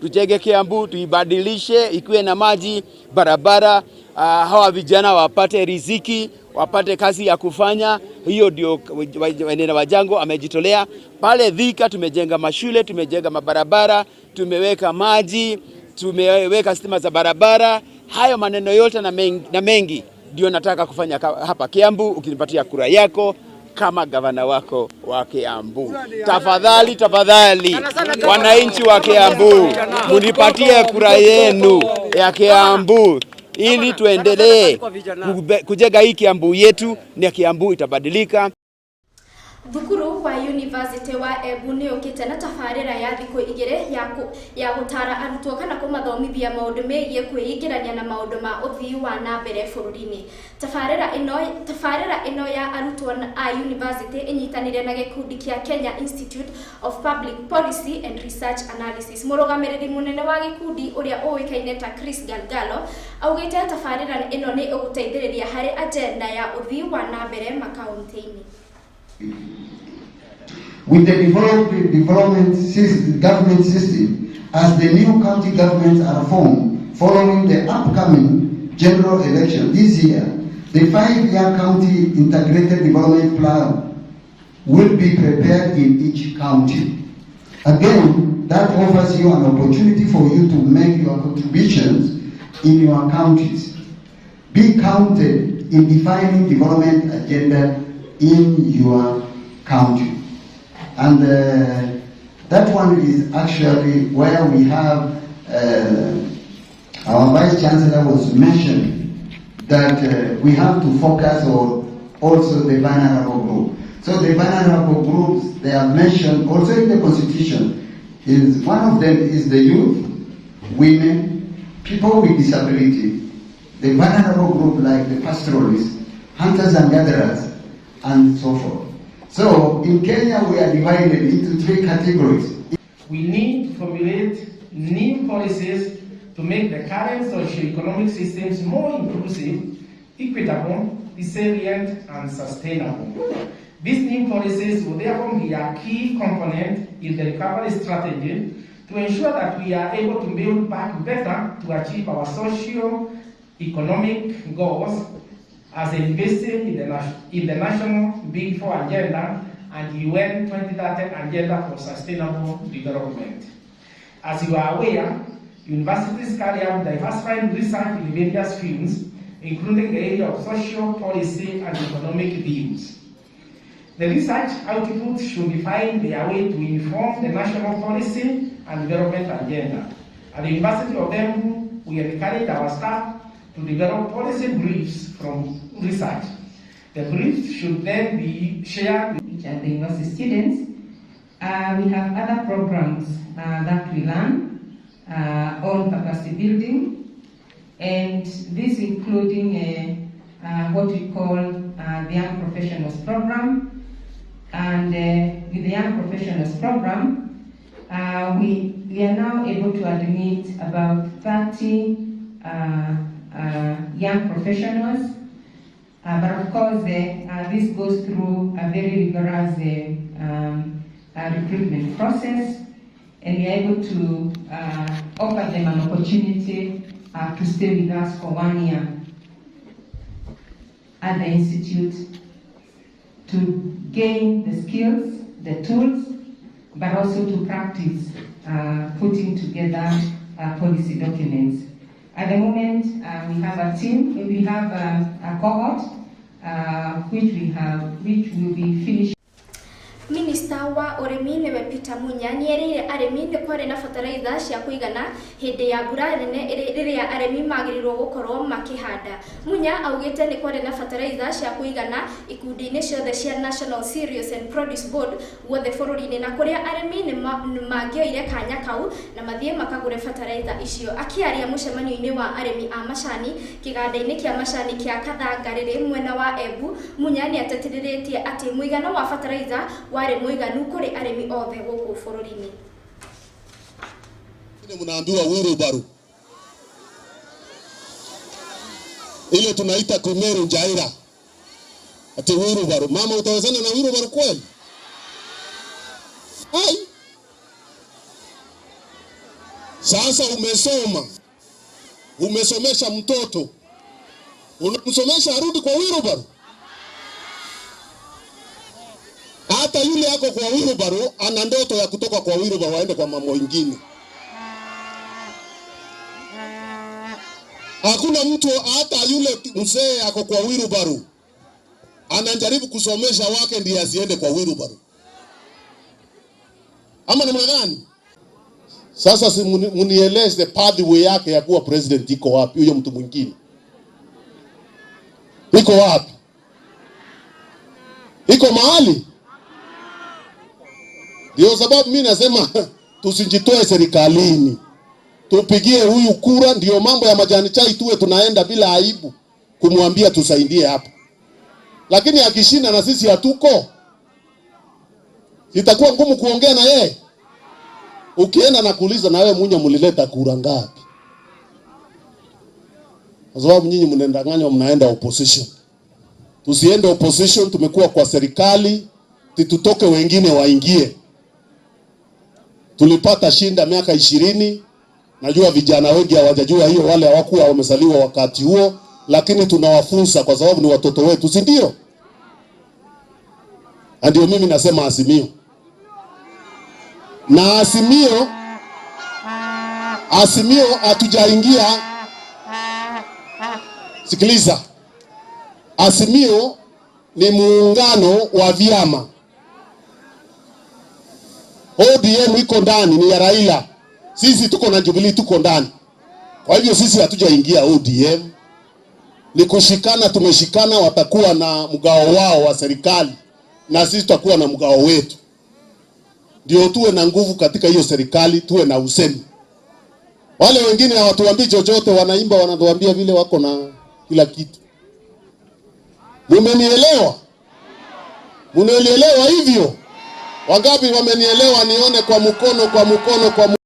Tujenge Kiambu, tuibadilishe ikuwe na maji, barabara, hawa vijana wapate riziki, wapate kazi ya kufanya. Hiyo ndio Wainaina Wajango amejitolea pale Thika. Tumejenga mashule, tumejenga mabarabara, tumeweka maji, tumeweka stima za barabara. Hayo maneno yote na mengi ndio nataka kufanya hapa Kiambu, ukinipatia kura yako kama gavana wako wa Kiambu. Tafadhali, tafadhali wananchi wa Kiambu, munipatie kura yenu ya Kiambu ili tuendelee kujenga hii Kiambu yetu, na Kiambu itabadilika. Thukuru wa University wa Embu nĩ ũkĩte na tabarĩra ya thikũ 2 ya gũtara arutwo kana kũmathomithia maũndũ megiĩ kwĩingĩrania na maũndũ ma ũthii wa na mbere bũrũri-inĩ. Tabarĩra ĩno ya arutwo a university ĩnyitanĩire na gĩkundi kĩa Kenya Institute of Public Policy and Research Analysis. Mũrũgamĩrĩri mũnene wa gĩkundi ũrĩa ũĩkaine ta Chris Galgalo augĩte tabarĩra ĩno nĩ ĩgũteithĩrĩria harĩ agenda ya ũthii wa na mbere makaunti-inĩ. With the developed development system, government system, as the new county governments are formed following the upcoming general election this year, the 5-year county integrated development plan will be prepared in each county. Again, that offers you an opportunity for you to make your contributions in your counties. Be counted in defining development agenda in your county. And that one is actually where we have our Vice Chancellor was mentioning that we have to focus on also the vulnerable group. So the vulnerable groups, they are mentioned also in the Constitution. Is one of them is the youth, women, people with disability, the vulnerable group like the pastoralists, hunters and gatherers, and so forth. So in Kenya, we are divided into three categories. We need to formulate new policies to make the current socio-economic systems more inclusive, equitable, resilient, and sustainable. These new policies will therefore be a key component in the recovery strategy to ensure that we are able to build back better to achieve our socio-economic goals as envisaged in the National Big Four Agenda and UN 2030 Agenda for Sustainable Development. As you are aware, universities carry out diversified research in various fields, including the area of social policy and economic views. The research output should find their way to inform the national policy and development agenda. At the University of Embu, we encourage our staff to develop policy briefs from research. The briefs should then be shared with each of the university students. We have other programs that we learn on capacity building, and this including what we call the Young Professionals Program. And with the Young Professionals Program, we are now able to admit about 30 young professionals. But of course, this goes through a very rigorous recruitment process, and we are able to offer them an opportunity to stay with us for 1 year at the institute to gain the skills, the tools, but also to practice putting together policy documents. At the moment, we have a team, we have a cohort, which will be finished. Minista wa ũrĩmi nĩwe Peter Munya nĩerĩire arĩmi nĩ kwarĩ na bataraitha cia kũigana hĩndĩ ya mbura nene rĩrĩa arĩmi magĩrĩirwo gũkorwo makĩhanda. Munya augĩte nĩ kwarĩ na bataraitha cia kũigana ikundi-inĩ ciothe cia National Cereals and Produce Board guothe bũrũri-inĩ na kũrĩa arĩmi nĩ mangĩoire kanya kau na mathiĩ makagũre bataraitha icio. Akĩaria mũcemanio-inĩ wa arĩmi a macani kĩganda-inĩ kĩa macani kĩa Kathangarĩrĩ mwena wa Embu, Munya nĩatetithĩtie atĩ mũigana wa bataraitha warĩ mũiganu kũrĩ arĩmi othe gũkũ bũrũri-inĩ. Mnaambiwa wheelbarrow ile tunaita Kumeru Njaira, ati wheelbarrow. Mama, utawezana na wheelbarrow kweli? Hai. Sasa umesoma, umesomesha mtoto, unamsomesha arudi kwa wheelbarrow. Hata yule ako kwa wheelbarrow ana ndoto ya kutoka kwa wheelbarrow aende kwa mambo mengine. Hakuna mtu, hata yule mzee ako kwa wheelbarrow anajaribu kusomesha wake ndiye asiende kwa wheelbarrow. Ama namna gani? Sasa si munieleze pathway yake ya kuwa president iko wapi? Huyo mtu mwingine iko wapi? Iko mahali? Ndio sababu mimi nasema tusijitoe serikalini, tupigie huyu kura. Ndio mambo ya majani chai tuwe tunaenda bila aibu kumwambia tusaidie hapa, lakini akishinda na sisi hatuko, itakuwa ngumu kuongea na yeye. Ukienda na kuuliza, na wewe Munya mlileta kura ngapi? Kwa sababu nyinyi mnendanganywa, mnaenda opposition. Tusiende opposition, tumekuwa kwa serikali, tutoke wengine waingie. Tulipata shinda miaka 20. Najua vijana wengi hawajajua hiyo, wale hawakuwa wamesaliwa wakati huo, lakini tunawafunza kwa sababu ni watoto wetu, si ndio? Na ndio mimi nasema Azimio. Na Azimio hatujaingia. Sikiliza, Azimio ni muungano wa vyama. ODM iko ndani, ni ya Raila. Sisi tuko na Jubilee, tuko ndani. Kwa hivyo sisi hatujaingia ODM. Ni kushikana, tumeshikana. Watakuwa na mgao wao wa serikali na sisi tutakuwa na mgao wetu. Ndio tuwe na nguvu katika hiyo serikali, tuwe na usemi. Wale wengine hawatuambii chochote, wanaimba, wanatuambia vile wako na kila kitu. Mumenielewa? Mnanielewa hivyo? Wangapi wamenielewa? Nione kwa mkono, kwa mkono, kwa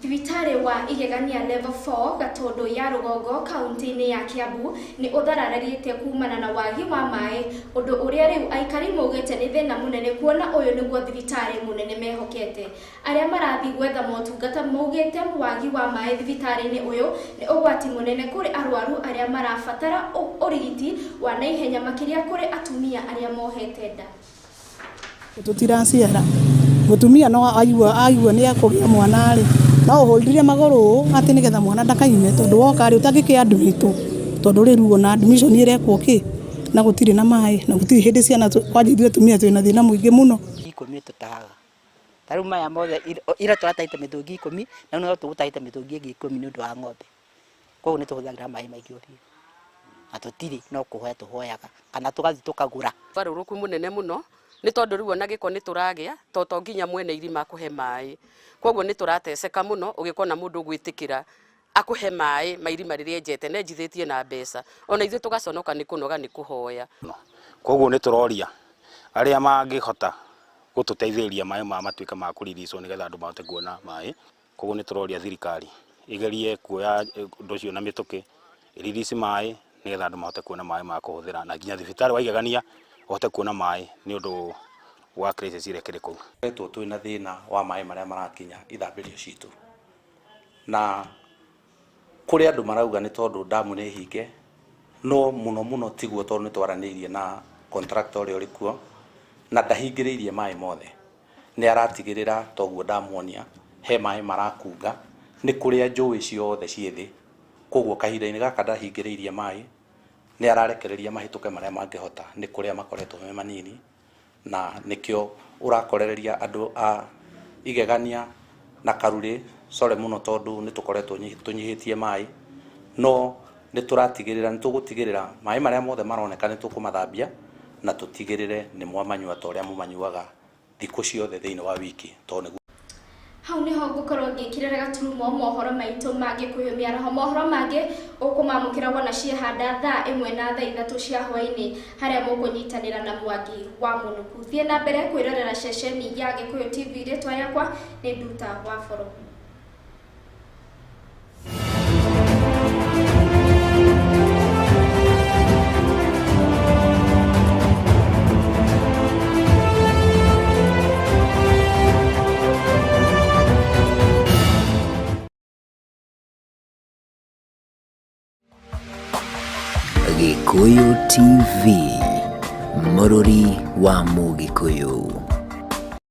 Thibitarĩ wa Igegania Level 4 Gatũndũ ya Rũgongo kaunti-inĩ ya Kiambu nĩ ũtharararĩte kumana na wagi wa maĩ, ũndũ ũrĩa rĩu aikari maugĩte nĩ thĩna mũnene kuona ũyũ nĩguo thibitarĩ mũnene mehokete. Arĩa marathiĩ gwetha motungata maugĩte wagi wa maĩ thibitarĩ-inĩ ũyũ nĩ ũgwati mũnene kũrĩ arwaru arĩa marabatara ũrigiti wa naihenya makĩria kũrĩ atumia arĩa mohete nda. Tutiraciara mutumia no aigua nĩ akũgĩa mwana rĩ, no ũhũrire magũrũ atĩ nĩgetha mwana ndakaume, tondũ woka rĩ ũtangĩkĩ admit, tondũ rĩ ruo na admission ĩrekwo kĩ na gũtirĩ na maĩ na gũtirĩ hĩndĩ ciana kwanja ithuĩ atumia twĩna thĩna mũingĩ mũno. 10 tũtahaga ta rĩu maya mothe ira tũratahĩte mĩtũngi 10 na no tũgũtahĩte mĩtũngi ĩngĩ 10 nĩ ũndũ wa ng'ombe, koguo nĩ tũhũthagĩra maĩ maingĩ biũ na tũtirĩ no kũhoya tũhoyaga kana tũgathiĩ tũkagũra. Ũgarũrũku mũnene mũno nĩ tondũ rĩu ona gĩko nĩ tũragĩa to nginya mwene irima akũhe maĩ, koguo nĩ tũrateceka mũno ũgĩkona mũndũ ũgwĩtĩkĩra akũhe maĩ ma irima rĩrĩa enjete na enjithĩtie na mbeca, ona ithuĩ tũgaconoka nĩ kũnoga nĩ kũhoya. Koguo nĩ tũroria arĩa mangĩhota gũtũteithĩrĩria maĩ ma matuĩka ma kũriricwo nĩgetha andũ mahote kuona maĩ. Koguo nĩ tũroria thirikari igerie kuoya ũndũ ũcio na mĩtũkĩ, ĩririci maĩ nĩgetha andũ mahote kuona maĩ ma kũhũthĩra, na nginya thibitarĩ wa Igegania ũhote kuona maĩ nĩ ũndũ wa crisis ĩrĩa ĩkĩrĩ kũu. Twetwo twĩna thĩna wa maĩ marĩa marakinya ithambĩrio citũ, na kũrĩ andũ marauga nĩ tondũ ndamu nĩ hinge, no mũno mũno tiguo, tondũ nĩ twaranĩirie na contractor ũrĩa ũrĩ kuo na ndahingĩrĩirie maĩ mothe, nĩ aratigĩrĩra toguo ndamuonia he maĩ marakunga nĩ kũrĩa njũĩ ciothe ciĩ thĩ, koguo kahinda-inĩ gaka ndahingĩrĩirie maĩ nĩ ararekereria mahĩtũke marĩa mangĩhota nĩ kũrĩa makoretwo me manini, na nĩkĩo ũrakorereria andũ a Igegania na Karurĩ core mũno tondũ nĩ tũkoretwo tũnyihĩtie maĩ, no nĩ tũratigĩrĩra nĩ tũgũtigĩrĩra maĩ marĩa mothe maroneka nĩ tũkũmathambia na tũtigĩrĩre nĩ mwamanyua ta ũrĩa mũmanyuaga thikũ ciothe thĩinĩ wa wiki tondũ nĩguo. Hau niho ngukorwo ngĩkĩrĩra gaturumo mohoro maitũ ma Gĩkũyũ mĩaraho. Mohoro mangĩ ũkũmamũkĩra wona ciehanda thaa 1 na thaa 3 cia hwaĩ-inĩ harĩa mũkũnyitanĩra na Mwangi wa Mũnũku. Thiĩ na mbere kwĩrorera ceceni ya Gĩkũyũ TV. Rĩtwa rĩakwa nĩ Nduta wa Boro. Gĩkũyũ TV, mũrũri wa Mũgĩkũyũ.